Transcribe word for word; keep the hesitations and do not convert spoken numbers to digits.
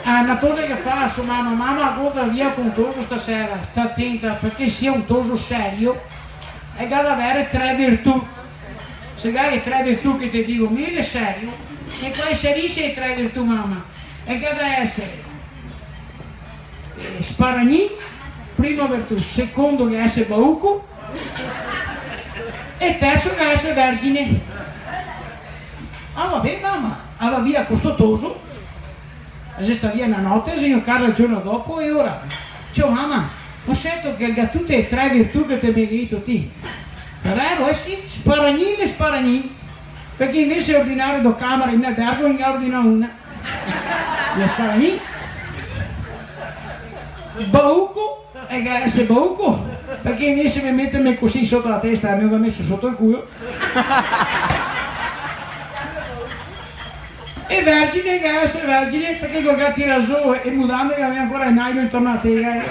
Ah, na cosa che faso, mama, mama, conta via con toso stasera, sta tenta, parché se xe un toso serio, el ga da vere tre virtù. Se ga le tre virtù che te digo mi, el xe serio. E quale sarìse le tre virtù, mama? El ga da esere, eh, sparagnin, prima virtù, secondo che el ga da esere bauco, e terso che el ga da esere vergine. Ah, va ben, mama, la va via co sto toso, la xe sta via na note, la xe gnocada el giorno dopo, e ora? Ciò, mama, go scelto che el ga tute e tre virtù che te me ga dito ti. Davero? Eh sì, sparagnin, el xe sparagnin. Parché invese de ordinare do camare in albergo, el ne ga ordinà una. El xe sparagnin. Bauco, el ga da esere bauco, parché invese de meterme cusì soto la testa, me lo ga meso soto el culo. E vergine, el ga da esere vergine, parché co el ga tirà zo le mudande che el gaveva ancora el nylon intorno a la tega, eh.